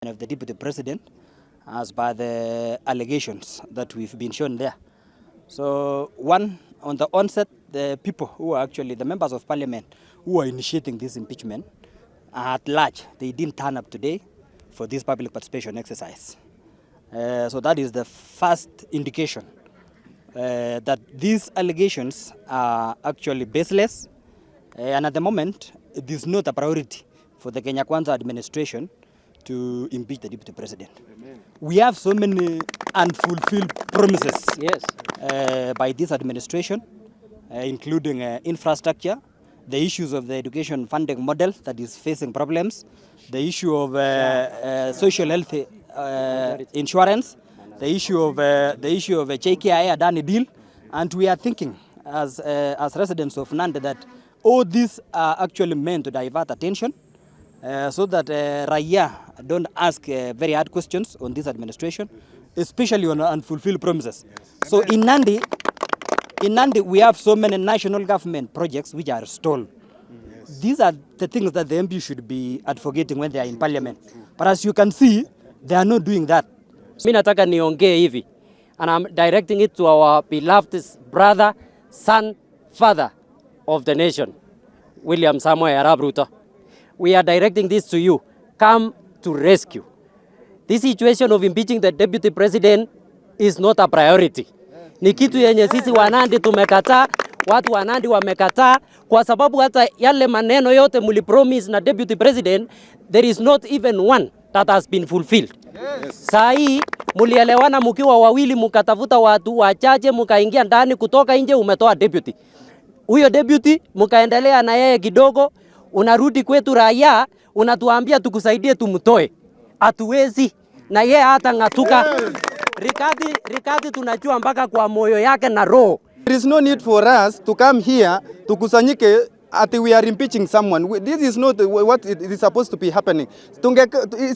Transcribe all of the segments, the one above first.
Of the deputy president as per the allegations that we've been shown there. So one, on the onset, the people who are actually the members of parliament who are initiating this impeachment at large, they didn't turn up today for this public participation exercise. So that is the first indication that these allegations are actually baseless. And at the moment, it is not a priority for the Kenya Kwanza administration to impeach the deputy president. We have so many unfulfilled promises by this administration, including infrastructure, the issues of the education funding model that is facing problems, the issue of social health insurance, the issue of a JKIA Adani deal, and we are thinking as residents of Nandi that all these are actually meant to divert attention so that raia don't ask very hard questions on this administration, especially on unfulfilled promises. So in Nandi, we have so many national government projects which are stalled. These are the things that the MP should be advocating when they are in parliament. But as you can see, they are not doing that. Mi nataka niongee hivi and I'm directing it to our beloved brother, son, father of the nation, William Samoei Arap Ruto. We are directing this to you. Come to rescue. This situation of impeaching the deputy president is not a priority. Ni kitu yenye sisi Wanandi tumekataa, watu wa Nandi wamekataa, kwa sababu hata yale maneno yote mulipromise na deputy president, there is not even one that has been fulfilled. Saa hii mulielewana mkiwa wawili, mukatafuta watu wachache, mukaingia ndani, kutoka nje umetoa deputy. Huyo deputy mukaendelea na yeye kidogo, unarudi kwetu raia, unatuambia tukusaidie tumtoe. Hatuwezi na yeye hata ng'atuka. Rigathi, Rigathi tunajua mpaka kwa moyo yake na roho. There is no need for us to come here tukusanyike ati we are impeaching someone. This is not what it is supposed to be happening. Tunge,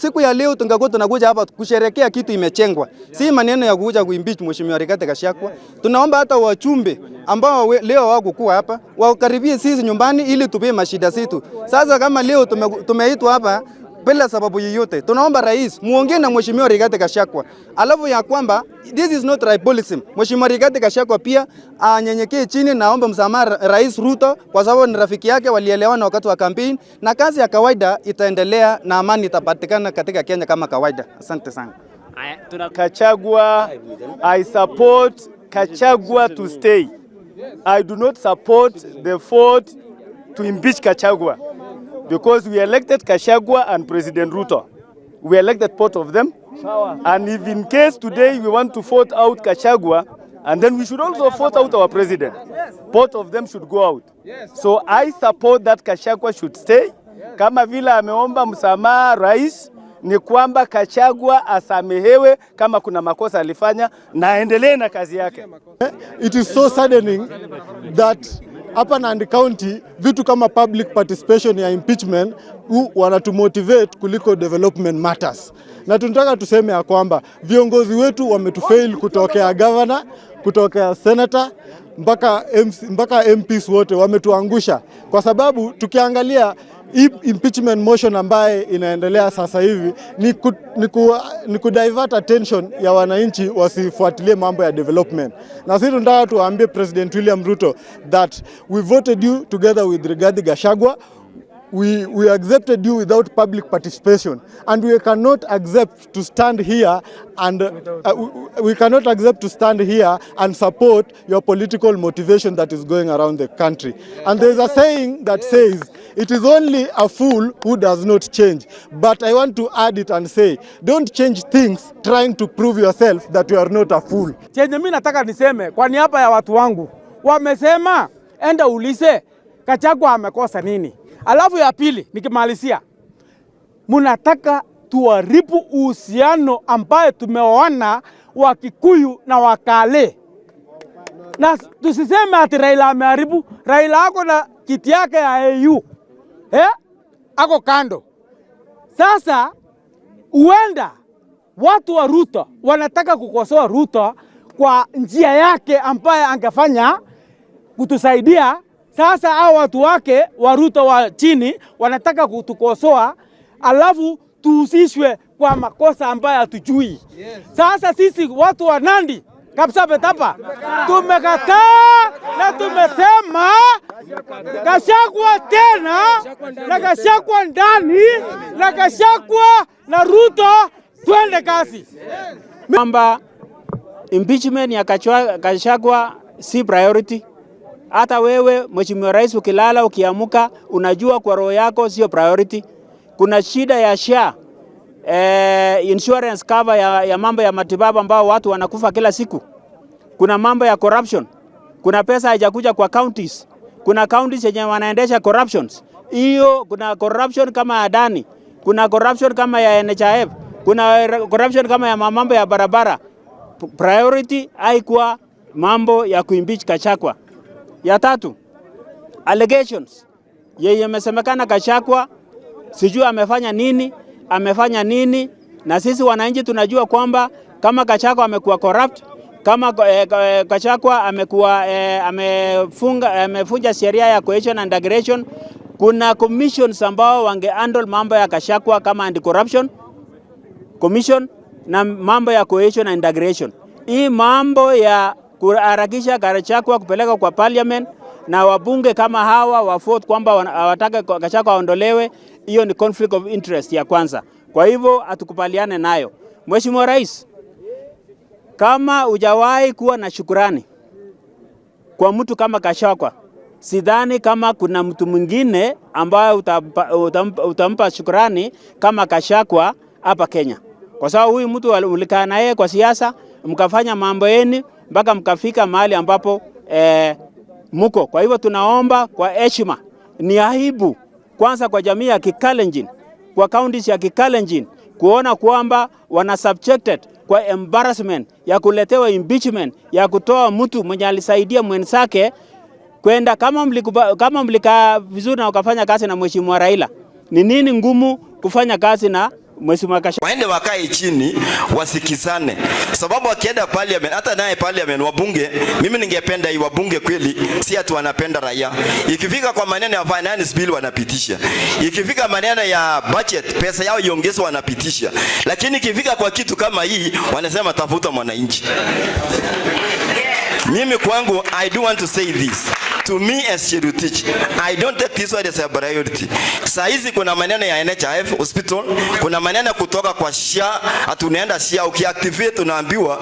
siku ya leo tungekuwa tunakuja hapa kusherekea kitu imechengwa, si maneno ya kuja kuimpeach Mheshimiwa Rigathi Gachagua. Tunaomba hata wajumbe ambao leo hawakukuwa hapa wakaribie sisi nyumbani ili tupie mashida zetu. Sasa kama leo tumeitwa hapa bila sababu yoyote, tunaomba rais muongee na Mheshimiwa Rigathi Gachagua, alafu ya kwamba this is not tribalism. Mheshimiwa Rigathi Gachagua pia anyenyekee chini, naomba msamaha Rais Ruto kwa sababu ni rafiki yake, walielewana wakati wa campaign, na kazi ya kawaida itaendelea na amani itapatikana katika Kenya kama kawaida. Asante sana. Gachagua, I support Gachagua to stay. I do not support the vote to impeach Gachagua because we elected Gachagua and President Ruto. We elected both of them. And if in case today we want to vote out Gachagua, and then we should also vote out our president. Both of them should go out. So I support that Gachagua should stay. Kama vile ameomba msamaha rais, ni kwamba Gachagua asamehewe kama kuna makosa alifanya na aendelee na kazi yake. It is so saddening that hapa Nandi County vitu kama public participation ya impeachment wanatumotivate kuliko development matters, na tunataka tuseme ya kwamba viongozi wetu wametufail kutokea governor, kutokea senator mpaka MC, mpaka MPs wote wametuangusha, kwa sababu tukiangalia hii impeachment motion ambaye inaendelea sasa hivi ni ku divert attention ya wananchi wasifuatilie mambo ya development, na sisi tunataka tuwaambie President William Ruto that we voted you together with Rigathi Gachagua. We accepted you without public participation, and we cannot accept to stand here and we cannot accept to stand here and support your political motivation that is going around the country. And there's a saying that says it is only a fool who does not change, but I want to add it and say, don't change things trying to prove yourself that you are not a fool. Chenye mi nataka niseme kwa niaba ya watu wangu, wamesema enda ulize Gachagua amekosa nini. Alafu ya pili nikimalizia, munataka tuharibu uhusiano ambaye tumeoana wa Kikuyu na Wakale, na tusiseme ati Raila ameharibu. Raila ako na kiti yake ya AU, eh? Ako kando. Sasa huenda watu wa Ruto wanataka kukosoa Ruto kwa njia yake ambaye angefanya kutusaidia. Sasa hao watu wake wa Ruto wa chini wanataka kutukosoa, alafu tuhusishwe. kwa makosa ambayo hatujui. Sasa sisi watu wa Nandi Kapsabet hapa tumekataa na tumesema Gachagua tena na Gachagua ndani na Gachagua na Ruto, twende kazi. Kwamba impeachment ya Gachagua si priority. Hata wewe, Mheshimiwa Rais, ukilala ukiamuka, unajua kwa roho yako sio priority. Kuna shida ya SHA, insurance cover ya mambo ya matibabu ambao watu wanakufa kila siku. Kuna mambo ya corruption, kuna pesa haijakuja kwa counties, kuna counties yenye wanaendesha corruptions. Hiyo kuna corruption kama ya Adani, kuna corruption kama ya NHIF, kuna corruption kama ya mambo ya barabara. Priority haikuwa mambo ya kuimpeach Gachagua. Ya tatu, allegations yeye imesemekana Gachagua sijui amefanya nini, amefanya nini, na sisi wananchi tunajua kwamba kama Gachagua amekuwa corrupt, kama Gachagua amekuwa amefunja sheria ya cohesion and integration, kuna commissions ambao wange handle mambo ya Gachagua kama anti corruption commission na mambo ya cohesion and integration. Hii mambo ya kuharakisha Gachagua kupeleka kwa parliament na wabunge kama hawa wa vote kwamba hawataka Gachagua aondolewe, hiyo ni conflict of interest ya kwanza. Kwa hivyo hatukubaliane nayo. Mheshimiwa Rais, kama hujawahi kuwa na shukurani kwa mtu kama Gachagua, sidhani kama kuna mtu mwingine ambaye utampa shukurani kama Gachagua hapa Kenya, kwa sababu huyu mtu ulikaa na yeye kwa siasa, mkafanya mambo yenu mpaka mkafika mahali ambapo muko. Kwa hivyo tunaomba kwa heshima, ni aibu kwanza kwa jamii ya Kikalenjin, kwa counties ya Kikalenjin kuona kwamba wana subjected kwa embarrassment ya kuletewa impeachment ya kutoa mtu mwenye alisaidia mwenzake kwenda. Kama mlikaa vizuri na ukafanya kazi na Mheshimiwa Raila, ni nini ngumu kufanya kazi na Mheshimiwa Gachagua? Waende wakae chini wasikizane, sababu wakienda parliament, hata naye parliament wabunge, mimi ningependa hii wabunge kweli, si ati wanapenda raia. Ikifika kwa maneno ya finance bill wanapitisha, ikifika maneno ya budget, pesa yao iongezwe, wanapitisha, lakini ikifika kwa kitu kama hii wanasema tafuta mwananchi. Mimi kwangu, I do want to say this. To me as Cherutich, I don't take this one as a priority. Saa hizi kuna maneno ya NHIF hospital, kuna maneno kutoka kwa SHA, atunaenda SHA ukiactivate unaambiwa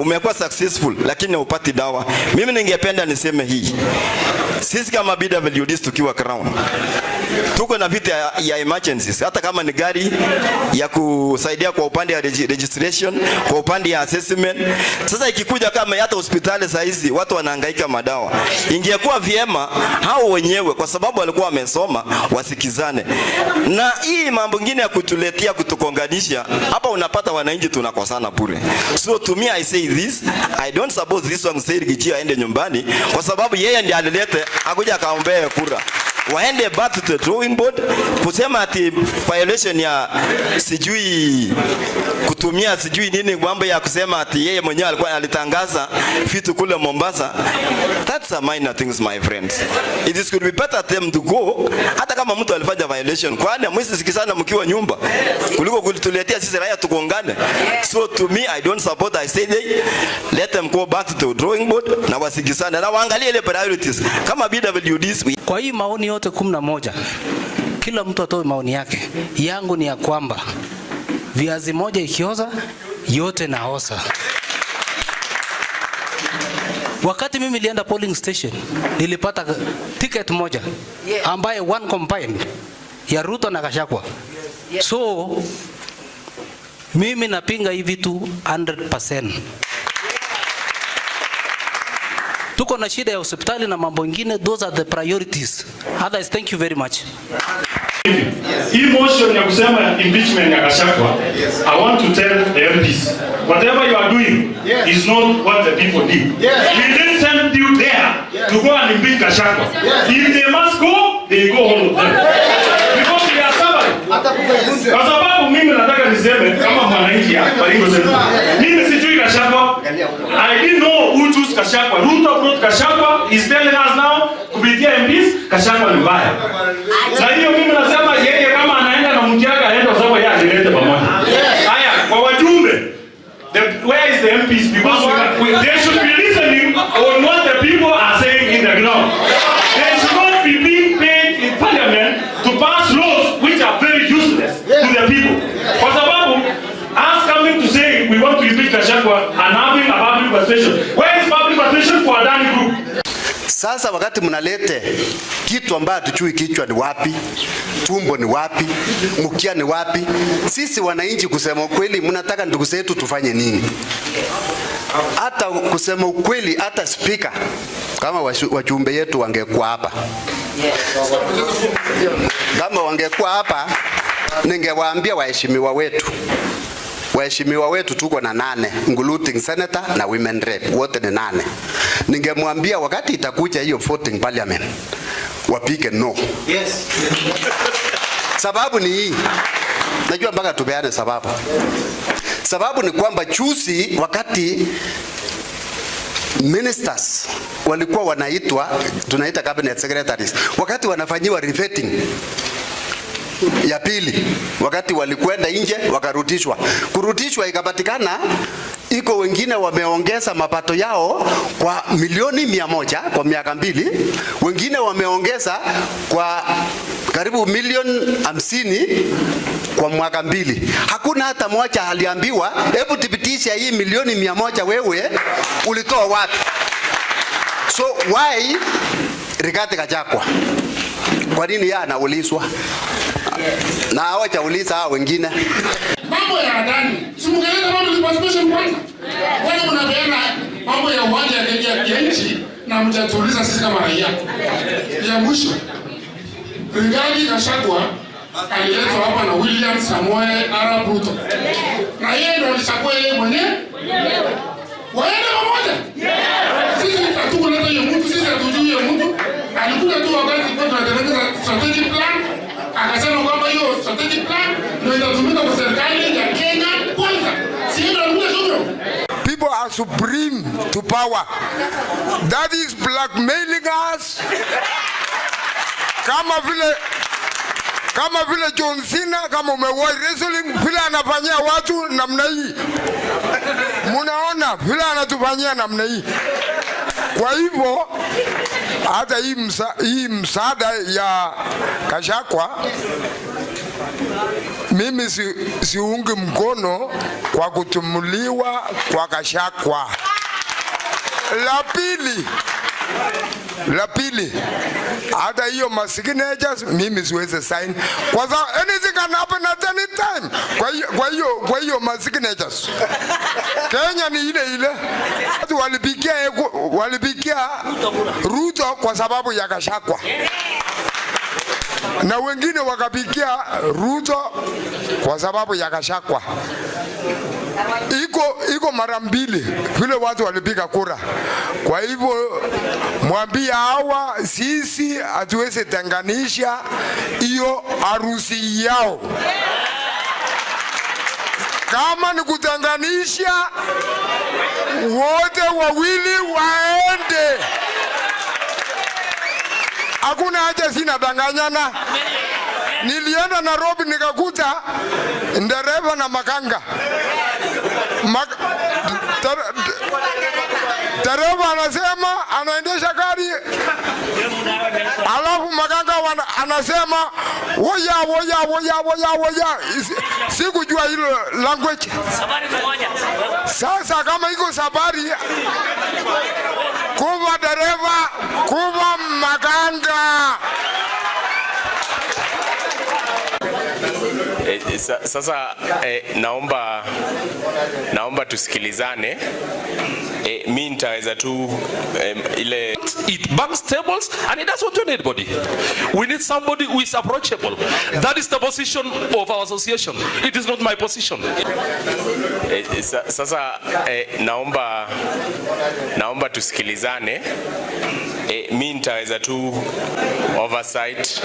umekuwa successful lakini hupati dawa. Mimi ningependa niseme hii. Sisi kama PWDs tukiwa Crown tuko na vitu ya emergencies, hata kama ni gari ya kusaidia kwa upande ya registration, kwa upande ya assessment. Sasa ikikuja kama hata hospitali saa hizi watu wanahangaika madawa, ingekuwa vyema hao wenyewe, kwa sababu walikuwa wamesoma, wasikizane. Na hii mambo ingine ya kutuletea kutukonganisha hapa, unapata wananchi tunakosana bure. So to me I say this, I don't suppose this one say Riggy G aende nyumbani, kwa sababu yeye ndiye alilete akuja akaombee kura. Waende back to the drawing board kusema ati violation ya sijui kutumia sijui nini, mambo ya kusema ati yeye mwenyewe alikuwa alitangaza vitu kule Mombasa. That's a minor things, my friends. It is could be better them to go, hata kama mtu alifanya violation, kwani hamwezi sikizana mkiwa nyumba kuliko kutuletea sisi raia tukongane. So to me I don't support. I say they let them go back to the drawing board na wasikizane na waangalie ile priorities kama PWDs. Kwa hii maoni yote 11, kila mtu atoe maoni yake. Yangu ni ya kwamba viazi moja ikioza yote naoza. Wakati mimi nilienda polling station nilipata ticket moja ambaye one combined ya Ruto na Gachagua. So mimi napinga hii vitu 100%. Tuko na shida ya hospitali na mambo ingine, those are the priorities. Others, thank you very much. Hii motion ya kusema impeachment ya Gachagua, I want to tell the MPs, whatever you are doing is not what the people did. We didn't send you there to go and impeach Gachagua. If they must go, they go, all of them. Because we are suffering. Kwa sababu mimi nataka niseme kama mwananchi ya Baringo Central. Mimi sijui Gachagua. I didn't know who chose Gachagua. Ruto brought Gachagua. He's telling us now kupitia MPs Gachagua ni mbaya. Na hiyo mimi nasema yeye kama anaenda na mtu yake aende, kwa sababu yeye alilete pamoja. the MPs because they should be listening on what the people are saying in the ground. They should not be being paid in parliament to pass laws which are very useless to the people. Kwa sababu us coming to say we want to impeach Gachagua and having a public participation. Where is public participation for Adani Group? Sasa wakati mnalete kitu ambayo hatujui kichwa ni wapi, tumbo ni wapi, mkia ni wapi, sisi wananchi kusema ukweli, mnataka ndugu zetu tufanye nini? Hata kusema ukweli, hata spika kama wajumbe yetu wangekuwa hapa, kama wangekuwa hapa, ningewaambia waheshimiwa wetu tuko na nane, including senator na women rep, wote ni nane. Ningemwambia wakati itakuja hiyo voting parliament wapige no. Yes. Sababu ni hii, najua mpaka tupeane sababu. Sababu ni kwamba juzi wakati ministers walikuwa wanaitwa, tunaita cabinet secretaries, wakati wanafanyiwa revetting ya pili, wakati walikwenda nje wakarudishwa, kurudishwa ikapatikana iko wengine wameongeza mapato yao kwa milioni 100 kwa miaka 2, wengine wameongeza kwa karibu milioni 50 kwa mwaka 2. Hakuna hata mmoja aliambiwa, hebu thibitisha hii milioni 100 wewe ulitoa wapi? So why Rigathi Gachagua? Kwa nini yeye anaulizwa na hawajauliza hao wengine? Mambo ya Adani, si mngeleta public participation kwanza? Kwani mnapeana mambo ya uwanja ya nchi na mjatuuliza sisi kama raia? Ya mwisho, Rigathi Gachagua aliletwa hapa na William Samoei Arap Ruto, na yeye ndo alichagua yeye mwenyewe, waende pamoja. Sisi hatukuleta hiyo mtu, sisi hatujui hiyo mtu. Alikuja tu wakati tulikuwa tunatengeneza strategic plan, akasema kwamba hiyo strategic plan ndio itatumika kwa serikali ya Kenya Kwanza. Si ndio alikuja shukuru? People are supreme to power. That is blackmailing us. Kama vile John Cena, kama umewahi wrestling, vile anafanyia watu namna hii, munaona vile anatufanyia namna hii. Kwa hivyo hata hii msaada ya Gachagua mimi siungi mkono kwa kutumuliwa kwa Gachagua. La pili, hata hiyo masignatures mimi siwezi sign kwa sababu anything can happen at any time. Kwa hiyo masignatures Kenya ni ile ile. Watu walipigia Ruto kwa sababu ya Gachagua na wengine wakapigia Ruto kwa sababu ya Gachagua. Iko mara mbili vile watu walipiga kura. Kwa hivyo mwambie hawa, sisi hatuwezi tenganisha hiyo harusi yao. Kama ni kutenganisha, wote wawili waende. Hakuna haja, sina danganyana. Nilienda Nairobi nikakuta ndereva na makanga. Dereva anasema anaendesha gari, alafu makanga anasema woya woya woya woya woya. Sikujua hilo language. Sasa kama iko safari, kuva dereva, kuva makanga. Sasa naomba tusikilizane. Mi nitaweza tu ile It bangs tables and it doesn't want anybody. We need somebody who is approachable. That is the position of our association. It is not my position. Sasa naomba tusikilizane. Mi nitaweza tu oversight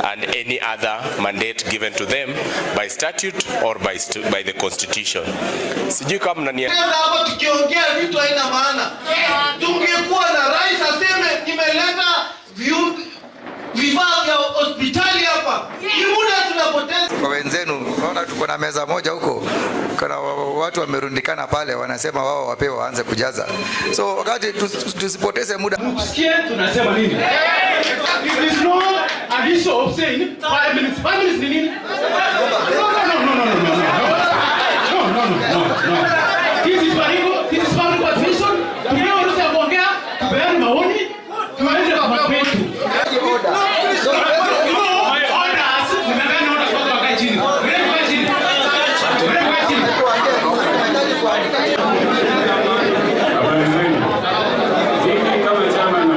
and any other mandate given to them by statute or by the constitution. Sijui kama mnania Hapa tukiongea vitu haina maana. Tungekuwa na rais aseme nimeleta vifaa vya hospitali hapa. Ni muda tunapoteza. Kwa wenzenu, naona tuko na meza moja huko, kuna Watu wamerundikana pale, wanasema wao wapewe waanze kujaza. So wakati tusipoteze muda. Msikie tunasema nini? It is not an issue of saying 5 minutes. 5 minutes ni nini? No, no, no, no, no, no, no, no, no, no, no, no. This is Baringo, this is public participation. Tupewe ruhusa ya kuongea, tupeane maoni, tuende kwa kwetu. No, orders. Nimepeana orders, watu wakae chini. Wewe kaa chini. Wewe kaa chini. Habari zenu. Mimi kama chama na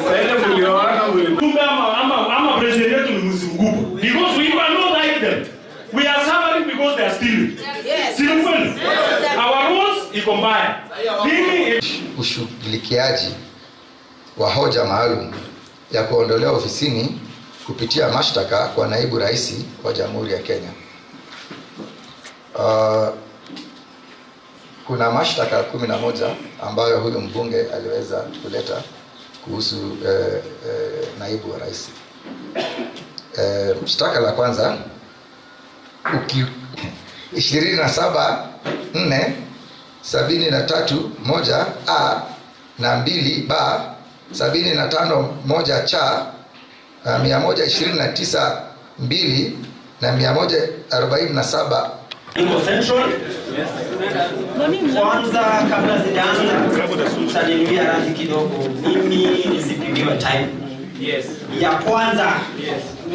sasa mlioana Kumbe ama president yetu ni mwizi mkubwa. Because we cannot hide them. We are suffering because they are stealing. Si ni kweli? Our rules iko mbaya. Mimi Ushughulikiaji wa hoja maalum ya kuondolewa ofisini kupitia mashtaka kwa naibu rais wa Jamhuri ya Kenya. Kuna mashtaka 11 ambayo huyu mbunge aliweza kuleta kuhusu naibu wa rais. Shtaka la kwanza 27 4 73 1 a na 2 b 75 1 cha 129 2 na 147. Iko Central. Kwanza kabla sijaanza, mtaniwia radhi kidogo, mimi nisipigiwe time. Ya kwanza,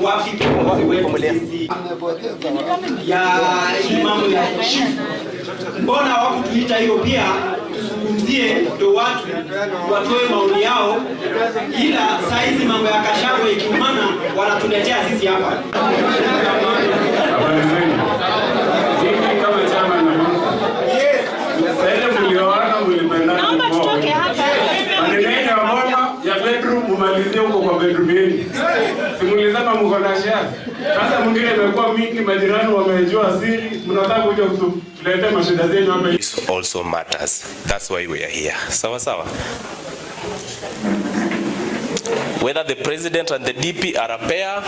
wapi kiongozi wetu sisi ya hii mambo ya chief? Mbona hawakutuita hiyo pia tuzungumzie, ndio watu watoe maoni yao, ila saa hizi mambo ya Gachagua ikiumana wanatuletea sisi hapa. Habari zenu. Mimi kama chama na sasa mlioana mlipendana. Naomba tutoke hapa. Maneno yenu ya mama ya bedroom mumalizie huko kwa bedroom yenu. Si mlisema mko na share. Sasa mwingine imekuwa mingi, majirani wamejua siri, mnataka kuja kutuletea mashida zenu hapa. This also matters. That's why we are here. Sawa sawa. Whether the president and the DP are a pair,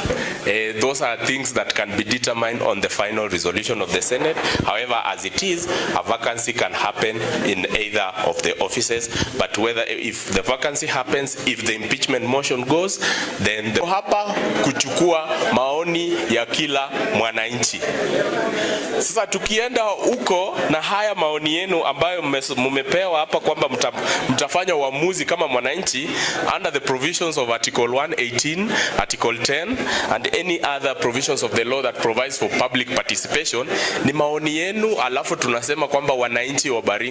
those are things that can be determined on the final resolution of the Senate. However, as it is, a vacancy can happen in either of the offices. But whether if the vacancy happens, if the impeachment motion goes, then the hapa kuchukua maoni ya kila mwananchi. Sasa tukienda huko na haya maoni yenu ambayo mmepewa hapa kwamba mtafanya uamuzi kama mwananchi under the provisions of Article 118, Article 10 and any other provisions of the law that provides for public participation, ni maoni yenu, alafu tunasema kwamba wananchi wa Baringo